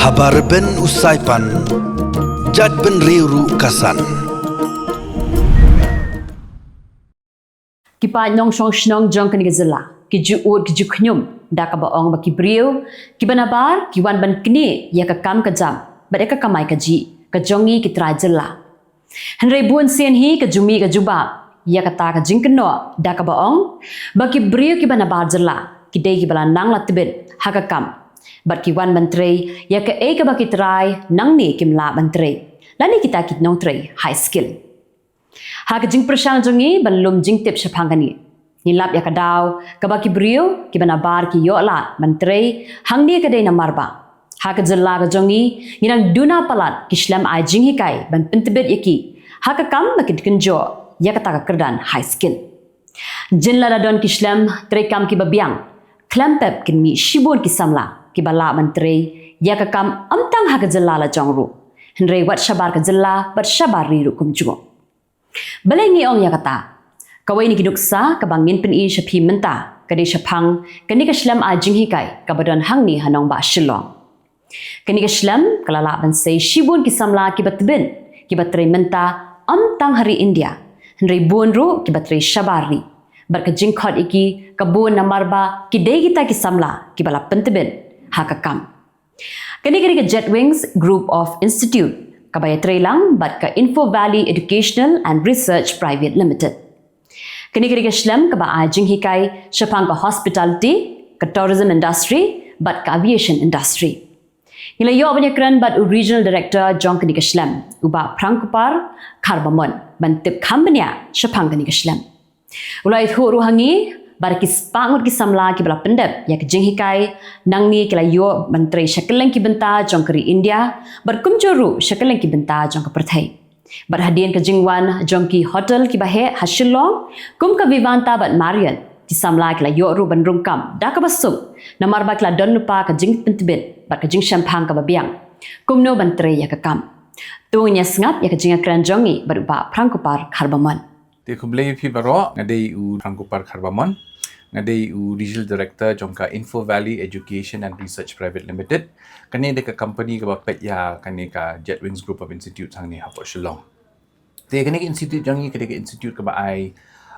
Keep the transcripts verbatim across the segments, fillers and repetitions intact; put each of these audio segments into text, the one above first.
Haba rben u saipan, jait bynriew ruh ka san. Ki paid nongshong shnong jong kane ka jylla ki ju ud ki ju khñium da kaba ong ba ki briew kiba nabar ki wan ban knieh ïa ka kam ka jam bad ïa ka kamai kajih ka jong ngi ki trai jylla. Hynrei bun sien hi ka ju mih ka jubab ïa kata ka jingkynnoh da kaba ong ba ki briew kiba nabar jylla ki dei kiba la nang la tbit ha ka kam bad ki wan ban trei ïa kaei kaba ki trai nangne kim lah ban trei, lane kita ki nongtrei high skill. Ha ka jingpyrshang jong ngi ban lum jingtip shaphang kane, ngi lap ïa ka daw kaba ki briew kiba nabar ki ïoh lad ban trei hangne ka dei namar ba ha ka jylla ka jong ngi ngi dang duna palat ki shlem ai jinghikai ban pyntbit ïa ki ha ka kam ba kin kynjoh ïa kata ka kyrdan high skill. Jin lada don ki shlem trei kam kiba biang, khlem pep kin mih shibun ki samla kiba lah ban trei ïa ka kam ym tang ha ka jylla la jong ruh, hynrei wat shabar ka jylla bad shabar ri ruh kumjuh. Balei ngi ong ïa kata? Kawei na ki nuksa kaba ngin pyni sha phi mynta ka dei shaphang kane ka shlem ai jinghikai kaba don hangne ha nongbah Shillong. Kane ka shlem ka la lah ban sei shibun ki samla kiba tbit kiba trei mynta ym tang ha ri India, hynrei bun ruh kiba trei shabar ri. Bad ka jingkhot ïa ki ka bun namar ba ki dei kita ki samla kiba la pyntbit ha ka kam. Kane ka dei ka Jetwings Group of Institute kaba ïatrei lang bad ka Info Valley Educational and Research Private Limited. Kane ka dei ka shlem kaba ai jinghikai shaphang ka hospitality, ka tourism industry bad ka aviation industry. Ngi la ïoh ban ïakren bad u Regional Director jong kane ka shlem, u Bah Prangkupar Kharbamon, ban tip kham bniah shaphang kane ka shlem. U la ïathuh ruh ha ngi ba da ki spah ngut ki samla kiba la pyndep ïa ka jinghikai, nangne ki la ïoh ban trei sha kylleng ki bynta jong ka ri India bad kumjuh ruh sha kylleng ki bynta jong ka pyrthei. Bad hadien ka jingwan jong ki hotel kiba heh ha Shillong kum ka Vivanta bad Marriott, ki samla ki la ïoh ruh ban rung kam da kaba suk namar ba ki la don lypa ka jingpyntbit bad ka jingshemphang kaba biang kumno ban trei ïa ka kam. To ngin ïa sngap ïa ka jingïakren jong ngi bad u Bah Prangkupar Kharbamon. Te khublei ïa phi baroh, nga dei u Prangkupar Kharbamon, nga dei u Regional Director jong ka Info Valley Education and Research Private Limited. Kane dei ka company kaba peit ïa kane ka Jetwings Group of Institutes hangne hapoh Shillong. Te kane ka institute jong ngi ka dei ka institute kaba ai,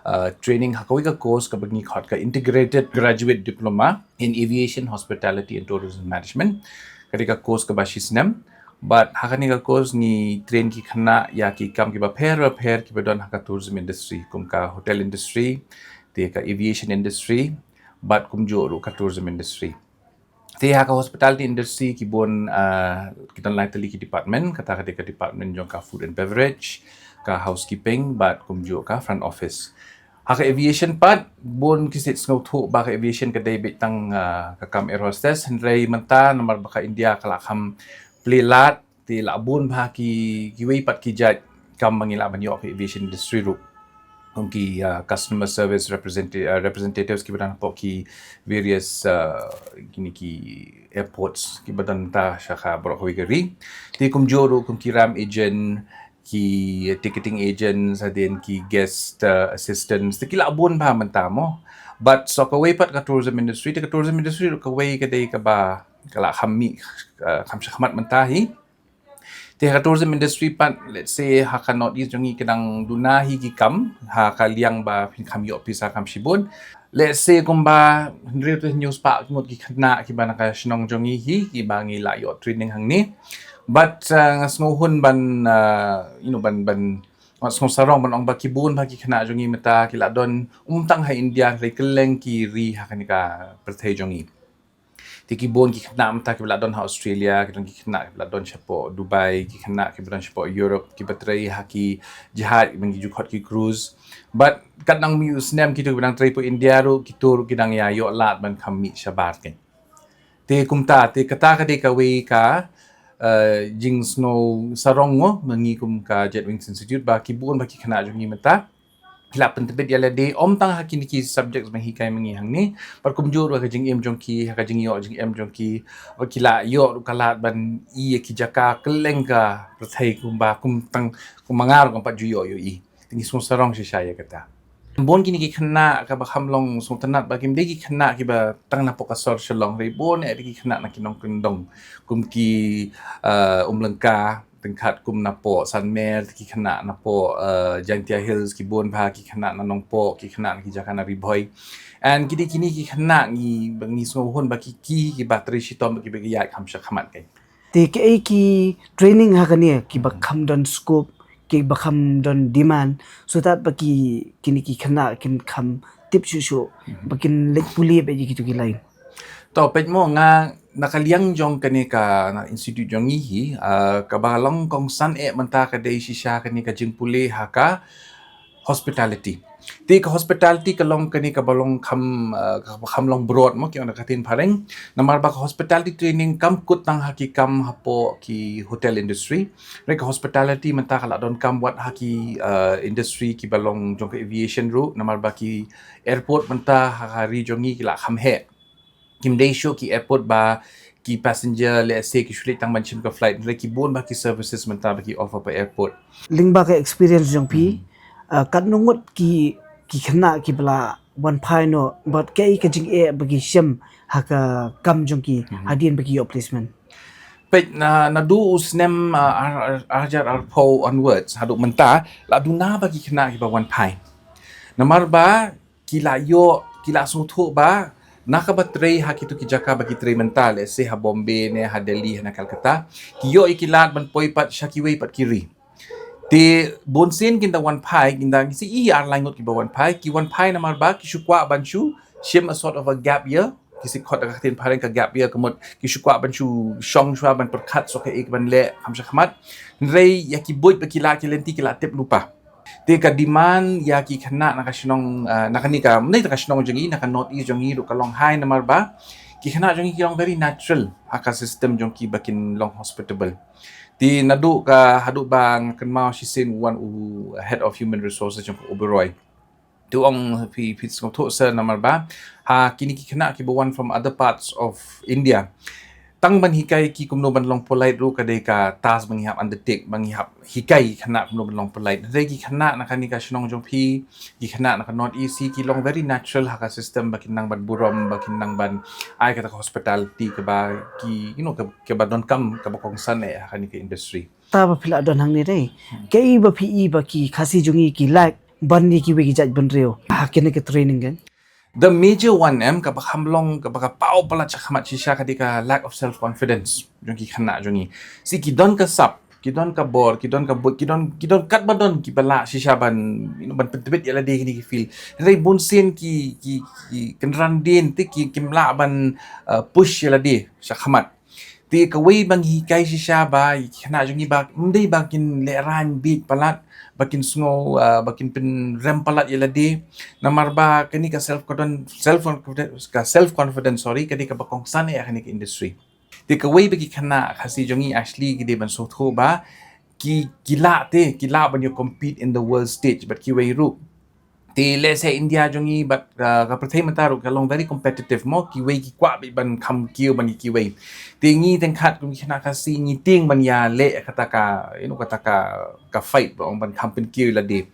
uh, training ha kawei ka course kaba ngi khot ka Integrated Graduate Diploma in Aviation, Hospitality and Tourism Management. Ka dei ka course kaba shi snem. Bad ha kane ka course ngi train ki khynnah ïa ki kam kiba pher bapher kiba don ha ka tourism industry, kum ka hotel industry, te ka aviation industry, bad kumjuh ruh ka tourism industry. Te ha ka hospitality industry ki bun, ah, ki don lai tylli ki department, kata ka dei ka department jong ka food and beverage, ka housekeeping, bad kumjuh ka front office. Ha ka aviation pat, bun ki sngewthuh ba ka aviation ka dei beit tang, ah, ka kam air hostess, hynrei mynta namar ba ka India ka la kham plie lad, te la bun bha ki, kiwei pat ki jait kam ba ngi lah ban ïoh ha ka aviation industry ruh. Kum ki, ah, customer service representative, ah, representatives kiba don hapoh ki various, ah, kine ki airports kiba don mynta sha baroh kawei ka ri. Te kumjuh ruh kum ki ramp agent, ki ticketing agents, hadien ki guest, uh, assistants, te ki la bun bha mynta mo. But sa kawei pat ka tourism industry, te ka tourism industry ruh kawei ka dei kaba ka la kham mih, uh, kham shakhmat mynta hi. Te ha ka tourism industry pat, let's say, ha ka North East jong ngi ka dang duna hi ki kam, ha ka liang ba phin kham ïoh pisa kham shibun. Let's say kumba hynriew te hynñiew spah ngut ki khynnah kiba na ka shnong jong ngi hi, kiba ngi la ïoh training hangne. But, uh, nga sngewhun ban, uh, you know, ban, ban, nga sngewsarong ban ong ba ki bun bha ki khynnah jong ngi mynta ki la don, ym tang ha India, hynrei kylleng ki ri ha kane ka pyrthei jong ngi. Te ki bun ki khynnah mynta kiba la don ha Australia, ki don ki khynnah kiba la don shapoh Dubai, ki khynnah kiba don shapoh Europe, kiba trei ha ki jahaj, kiba ngi ju khot ki cruise. But kat nang mih u snem kito kiba nang trei hapoh India ruh, kito ruh ki dang ïa ïoh lad ban kham mih shabar kein. Te kumta, te kata ka dei kawei ka, eh, jingsngewsarong mo, ma ngi kum ka Jetwings Institute, ba ki bun bha ki khynnah jong ngi mynta ki la pyntbit ïa lade, ym tang ha kine ki subjects ba ngi hikai ma ngi hangne, bad kumjuh ruh ha ka jingim jong ki, ha ka jingïoh jingem jong ki, bad ki la ïoh ruh ka lad ban ïoh ïa ki jaka kylleng ka pyrthei kumba kum tang, kumba nga ruh ngam pat ju ïoh ïohi. Te ngi sngewsarong shisha ïa kata. Bun kine ki khynnah kaba kham long sngewtynnat ba kim dei ki khynnah kiba tang napoh ka sor Shillong, hynrei bun eh ki khynnah na ki nongkyndong kum ki, uh, Umlyngka, tyngkhat kum napoh Sanmer, ki khynnah napoh, uh, Jaintia Hills, ki bun bha ki khynnah na Nongpoh, ki khynnah na ki jaka na Ri Bhoi. And kine kine ki khynnah ngi, ngi sngewhun ba ki ki kiba trei shitom, kiba ki ïaid kham sha khmat kein. Te kaei ki training ha kane kiba kham don scope, kiba kham don demand, so that ba ki kine ki khynnah kin kham tip shuh shuh, ba kin leit pule bad ïa kitu ki line. To, peit mo, nga na ka liang jong kane ka, na institute jong ngi hi, ah, kaba long kongsan eh mynta ka dei shisha kane ka jingpule ha ka hospitality. Te ka hospitality ka long kane kaba long kham, ah, kaba kham long broad mo, ki ong da ka ktien phareng. Namar ba ka hospitality training kam kut tang ha ki kam hapoh ki hotel industry. Hynrei ka hospitality mynta ka la donkam wat ha ki, ah, industry kiba long jong ka aviation ruh, namar ba ki airport mynta ha ka ri jong ngi ki la kham heh. Kim dei shuh ki airport ba ki passenger, let's say, ki shu leit tang ban shim ka flight, hynrei ki bun bha ki services mynta ba ki offer pa airport. Lyngba ka experience jong phi, ah, katno ngut ki, ki khynnah kiba la wan phai noh, bad kaei ka jingeh ba ki shem ha ka kam jong ki hadien ba ki ïoh placement? Peit, na, naduh u snem, ah, ar, ar, ar hajar arphew onwards haduh mynta, la duna bha ki khynnah kiba wan phai. Namar ba ki la ïoh, ki la sngewthuh ba na kaba trei ha kitu ki jaka ba ki trei mynta, let's say ha Bombay ne ha Delhi, ha na Calcutta, ki ïoh ïa ki lad ban poi pat sha kiwei pat ki ri. Te bunsien kin da wan phai, kin da, ngi sngew i ar lai ngut kiba wan phai, ki wan phai namar ba ki shu kwah ban shu shim a sort of a gap year, ki sngew khot da ka ktien phareng ka gap year, ka mut ki shu kwah ban shu shong shuwa, ban pyrkhat shuwa kaei kaban leh kham sha khmat. Hynrei ïa ki buit ba ki la, ki lynti ki la tip lypa. Te ka demand ïa ki khynnah na ka shnong, ah, na kane ka, mynta ka shnong jong ngi, na ka North East jong ngi ruh ka long high namar ba ki khynnah jong ngi ki long very natural ha ka system jong ki ba kin long hospitable. Te naduh ka, haduh ba nga kynmaw shisien u wan u head of human resources jong ka Oberoi. Te u ong, phi, phi sngewthuh sir, namar ba ha kine ki khynnah kiba wan from other parts of India, tang ban hikai ki kumno ban long polite ruh ka dei ka task ba ngi hap undertake, ba ngi hap hikai ki khynnah kumno ban long polite. Hynrei ki khynnah na kane ka shnong jong phi, ki khynnah na ka North East, ki long very natural ha ka system ba kin nang ban burom, ba kin nang ban ai kata ka hospitality kaba ki, you know, ka, kaba donkam, kaba kongsan eh ha kane ka industry. Ta ba phi la don hangne dei, kaei ba phi i ba ki Khasi jong ngi ki lack ban ïa kiwei ki jaitbynriew ha kane ka training kan? The major one em, kaba kham long, kaba ka paw palat sha khmat shisha ka dei ka lack of self confidence jong ki khynnah jong ngi. Sngew ki don ka sap, ki don ka bor, ki don ka buit, ki don, ki don katba don kiba lah shisha ban, you know, ban pyntbit ïa lade kine ki field. Hynrei bunsien ki, ki, ki kynran dien te ki, kim lah ban, uh, push ïa lade sha khmat. Te kawei ba ngi hikai shisha ba ki khynnah jong ngi ba ym dei ba kin lehraiñ bieit palat, ba kin sngew, ah, ba kin pynrem palat ïa lade. Namar ba kane ka self confidence, self confidence, ka self confidence, sorry, ka dei kaba kongsan eh ha kane ka industry. Te kawei ba ki khynnah Khasi jong ngi actually ki dei ban sngewthuh ba ki, ki lah te, ki lah ban ïa compete in the world stage bad kiwei ruh. Te lehse India jong ngi bad, uh, ka pyrthei mynta ruh ka long very competitive mo, kiwei ki kwah beit ban kham kiew ban ïa kiwei. Te ngi tyngkhat kum ki khynnah Khasi ngi tieng ban ïaleh kata ka, you know, kata ka, ka fight ba ong ban kham pynkiew lade.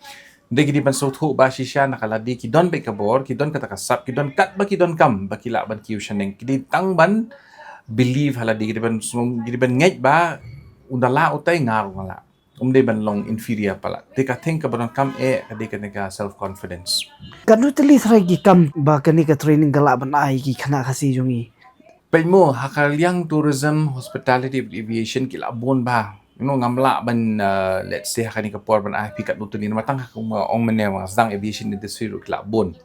Te ki dei ban sngewthuh ba shisha na ka lade ki don beit ka bor, ki don kata ka sap, ki don katba ki donkam ba ki lah ban kiew shaneng. Ki dei tang ban believe ha lade, ki dei ban sngew, ki dei ban ngeit ba ynda lah utai nga ruh nga lah. Ym dei ban long inferior palat. Te ka thing kaba donkam eh ka dei kane ka self confidence. Katno tylli trai ki kam ba kane ka training ka lah ban ai ki khynnah Khasi jong ngi? Peit mo, ha ka liang tourism, hospitality, aviation ki lah bun bha. You know, ngam lah ban, uh, let's say ha kane ka por ban ai phi katno tylli, namar tang ha ka ong mynne ma sdang aviation industry ruh ki lah bun.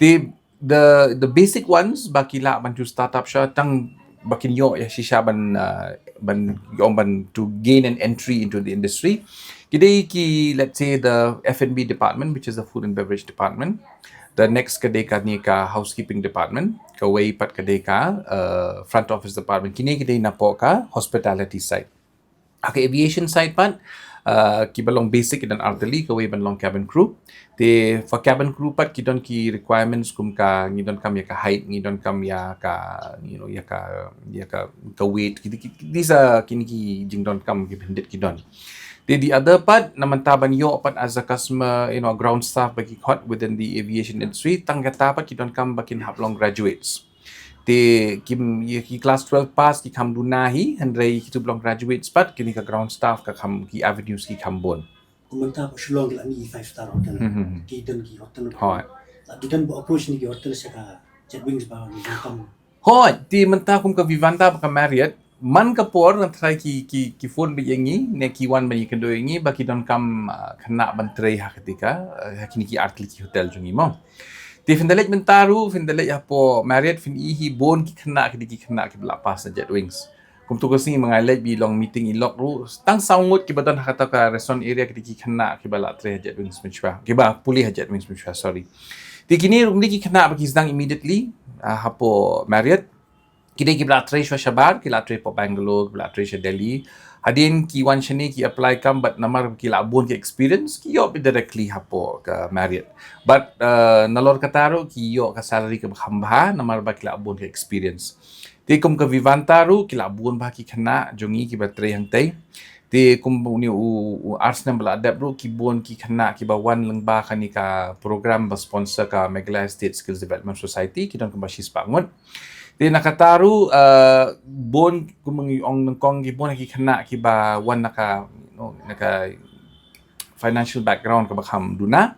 Te the, the basic ones ba ki lah ban shu start up sha, tang ba kin ïoh ïa shisha ban, uh, ban ïoh ban to gain an entry into the industry. Ki dei ki, let's say, the F and B department, which is the food and beverage department. The next ka dei kane ka housekeeping department. Kawei pat ka dei ka, uh, front office department. Kine ki dei napoh ka hospitality side. Ha ka aviation side pat, uh, kiba long basic ki don ar tylli, kawei ban long cabin crew. Te for cabin crew pat ki don ki requirements kum ka, ngi donkam ïa ka height, ngi donkam ïa ka, you know, ïa ka, ïa ka, ka weight, ki, ki, these are kine ki jingdonkam ki bynta ki don. Te the other part, na mynta ban ïoh pat as a customer, you know, ground staff ba ki khot within the aviation industry, tang kata pat ki donkam ba kin hap long graduates. Te kim, ïa ki class twelve pass ki kham duna hi, hynrei ki tu ba long graduates pat, kine ka ground staff ka kham, ki avenues ki kham bun. Kumta ba Shillong ki la mih five star hotel. Hmm, hmm, hmm. Ki don ki hotel. Hooid. La ki don ba approach ïa ki hotel sha ka Jet Wings ba ngi kam. Hooid, te mynta kum ka Vivanta bad ka Marriott, man ka por ngan tharai ki, ki, ki phone beit ïa ngi, ne ki wan ban ïakynduh ïa ngi, ba ki donkam, ah, khynnah ban trei ha kata ka, ah, ha kine ki artylli ki hotel jong ngi mo. Te phin da leit mynta ruh, phin da leit hapoh Marriott, phin i hi bun ki khynnah, kine ki khynnah kiba la pass na Jet Wings. Kumta ka sngi ma nga leit ba i long meeting i lok ruh, tang saw ngut kiba don ha kata ka restaurant area, kine ki khynnah kiba la trei ha Jet Wings mynshuwa, kiba pule ha Jet Wings mynshuwa, sorry. Te kine ruh kine ki khynnah ba ki sdang immediately, ah, hapoh Marriott. Ki dei kiba la trei shuwa shabar, ki la trei hapoh Bangalore, kiba la trei sha Delhi. Hadien ki wan shane ki apply kam, bad namar ki la bun ka experience, ki ïoh beit directly hapoh ka Marriott. Bad, uh, nalor kata ruh ki ïoh ka salary kaba kham bha, namar ba ki la bun ka experience. Te kum ka Vivanta ruh ki la bun bha ki khynnah jong ngi kiba trei hangtei. Te kum une u, u ar snem ba la dep ruh ki bun ki khynnah kiba wan lyngba kane ka program ba sponsor ka Meghalaya State Skills Development Society, ki don kumba shispah ngut. Te na kata ruh, uh, bun kum ngi ong nyngkong ki bun ki khynnah kiba wan na ka, you know, na ka financial background kaba kham duna.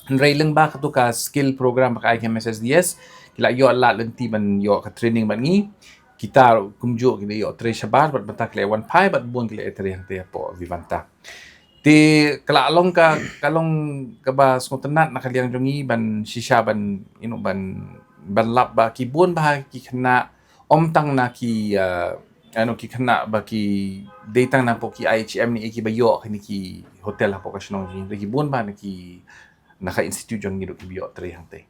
Hynrei lyngba katu ka skill program ba ka ai ka M S S D S, ki la ïoh lad lynti ban ïoh ka training bad ngi. Kita ruh kumjuh ki la ïoh trei shabar, bad mynta ki la wan phai, bad bun ki la trei hangtei hapoh Vivanta. Te ka la long ka, ka long kaba sngewtynnat na ka liang jong ngi ban shisha ban, you know, ban, ban lap ba ki bun bha ki khynnah, ym tang na ki, uh, you know, ki khynnah ba ki dei tang na hapoh ki I H M ne kiba ïoh kine ki hotel hapoh ka shnong jong ngi, ki bun bha na ki, na ka institute jong ngi ruh kiba ïoh trei hangtei.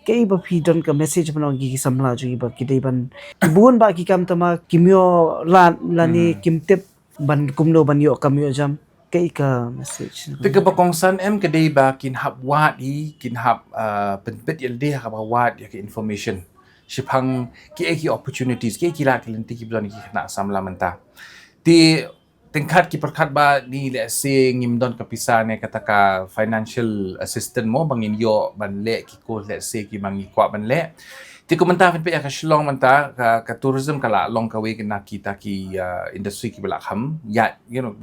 Kaei ba phi don ka message ban ong ki samla jong ngi ba ki dei ban, bun ba ki kam tama kim ïoh lad lane, mhm, kim tip ban kumno ban ïoh kam ïoh jam, kaei ka message? Te kaba kongsan em ka dei ba kin hap wad hi, kin hap, uh, pynpeit ïa lade ha kaba wad ïa ka information shaphang kiei ki opportunities, kiei ki lad ki lynti kiba don ki khynnah samla mynta. Te tyngkhat ki pyrkhat ba ni lehse ngim don ka pisa ne kata ka financial assistance mo ba ngin ïoh ban leh ki course lehse kiba ngi kwah ban leh. Te kum mynta phin peit ïa ka Shillong mynta ka, ka tourism ka la long kawei na kita ki, uh, industry kiba la kham ïaid, you know,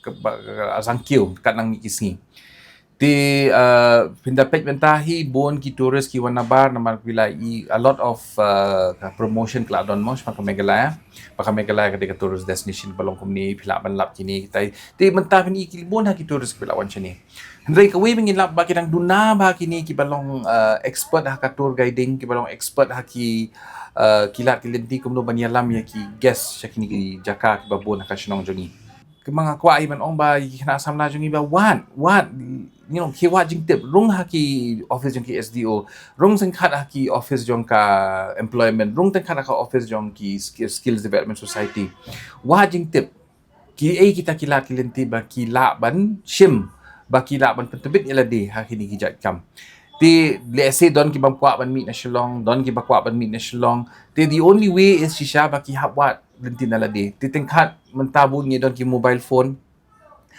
kaba, ka, ka, ka sangkiew katba nang mih ki sngi. Te, uh, phin da peit mynta hi bun ki tourist ki wan nabar namar phi la i a lot of, uh, ka promotion ka la don mo shaphang ka Meghalaya. Ba ka Meghalaya ka dei ka tourist destination ba long kumne, phi lah ban lap kine kitai. Te mynta phin i ki bun ha ki tourist kiba la wan shane. Hynrei kawei ba ngin lap ba ki dang duna bha kine kiba long, uh, expert ha ka tour guiding, kiba long expert ha ki, uh, ki lad ki lynti kumno ban ïalam ïa ki guest sha kine ki jaka kiba bun ha ka shnong jong ngi. Kaba nga kwah hi ban ong ba ïa ki khynnah samla jong ngi ba wad, wad, you know, ki wad jingtip, rung ha ki office jong ki S D O, rung tyngkhat ha ki office jong ka employment, rung tyngkhat ha ka office jong ki sk-, skills development society. Wad jingtip kiei kita ki lad ki lynti ba ki lah ban shim, ba ki lah ban pyntbit ïa lade ha kine ki jait kam. Te lehse don kiba kwah ban mih na Shillong, don kiba kwah ban mih na Shillong. Te the only way is shisha ba ki hap wad lynti na lade. Te tyngkhat mynta bun ngi don ki mobile phone.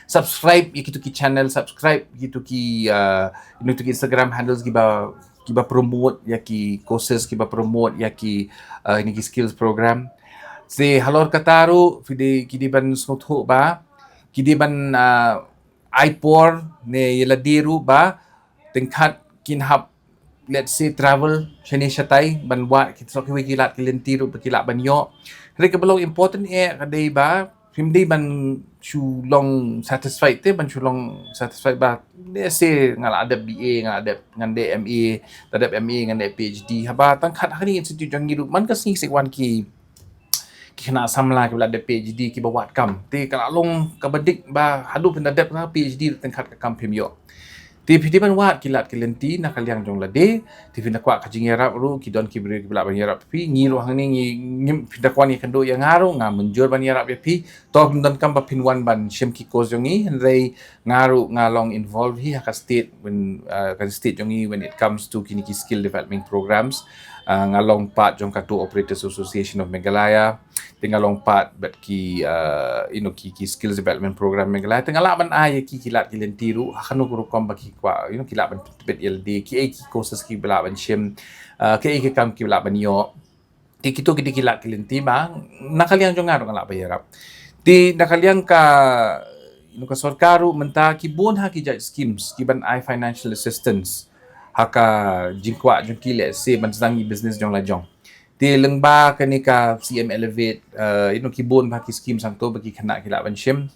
Subscribe ïa kitu ki channel, subscribe ïa kitu ki, uh, ïa kitu ki Instagram handles kiba, kiba promote ïa ki courses, kiba promote ïa ki, uh, ïa ki skills program. Te halor kata ruh phi dei, ki dei ban sngewthuh ba ki dei ban, uh, ai por ne ïa lade ruh ba tyngkhat kin hap, let's say, travel shane shatai ban wad ki, so kiwei ki lad ki lynti ruh ba ki lah ban ïoh. Hynrei kaba long important eh ka dei ba phim dei ban shu long satisfied te, ban shu long satisfied ba, let's say, nga la dep B A, nga la dep, ngan dep M A, la dep M A, ngan dep P H D. Haba tyngkhat ha kane institute jong ngi ruh man ka sngi sek wan ki ki khynnah samla kiba la dep P H D kiba wad kam. Te ka la long kaba dik ba haduh phin da dep na P H D ruh tyngkhat ka kam phim ïoh. Te phi dei ban wad ki lad ki lynti na ka liang jong lade. Te phin da kwah ka jingïarap ruh, ki don ki briew kiba lah ban ïarap phi. Ngi ruh hangne ngi, ngim, phin da kwah ïakynduh ïa nga ruh, nga mynjur ban ïarap ïa phi. To phim donkam ba phin wan ban shim ki course jong ngi, hynrei nga ruh nga long involved hi ha ka state when, uh, ka state jong ngi when it comes to kine ki skill development programs. Uh, nga long part jong ka Tour Operators Association of Meghalaya. Te nga long part bad ki, uh, you know, ki, ki skills development program Meghalaya. Te nga lah ban ai ïa ki, ki lad ki lynti ruh, ha kano ka rukom ba ki kwah, you know, ki lah ban tbit ïalade, ki ei ki courses ki lah ban shim, uh, ki ei ki kam ki lah ban ïoh. Te kito ki dei ki lad ki lynti ba na ka liang jong nga ruh nga lah ban ïarap. Te na ka liang ka, you know, ka sorkar ruh mynta ki bun ha ki jait schemes ki ban ai financial assistance ha ka jingkwah jong ki, let's say, ban sdang ïa business jong la jong. Te lyngba kane ka C M Elevate, uh, you know, ki bun bha ki schemes hangto ba ki khynnah ki lah ban shim.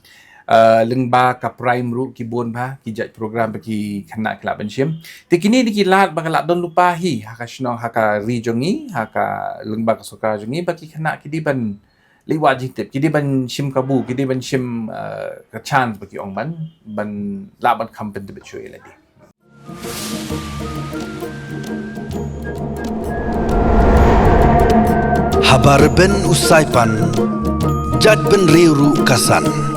Uh, lyngba ka PRIME ruh ki bun bha ki jait program ba ki khynnah ki lah ban shim. Te kine dei ki lad ba ka lah don lypa hi ha ka shnong, ha ka ri jong ngi, ha ka lyngba ka sorkar jong ngi, ba ki khynnah ki dei ban leit wad jingtip, ki dei ban shim kabu, ki dei ban shim, uh, ka chance ba ki ong ban, ban lah ban kham pyntbit shuh ïalade. Haba rben u Saipan, jait bynriew ruh ka san.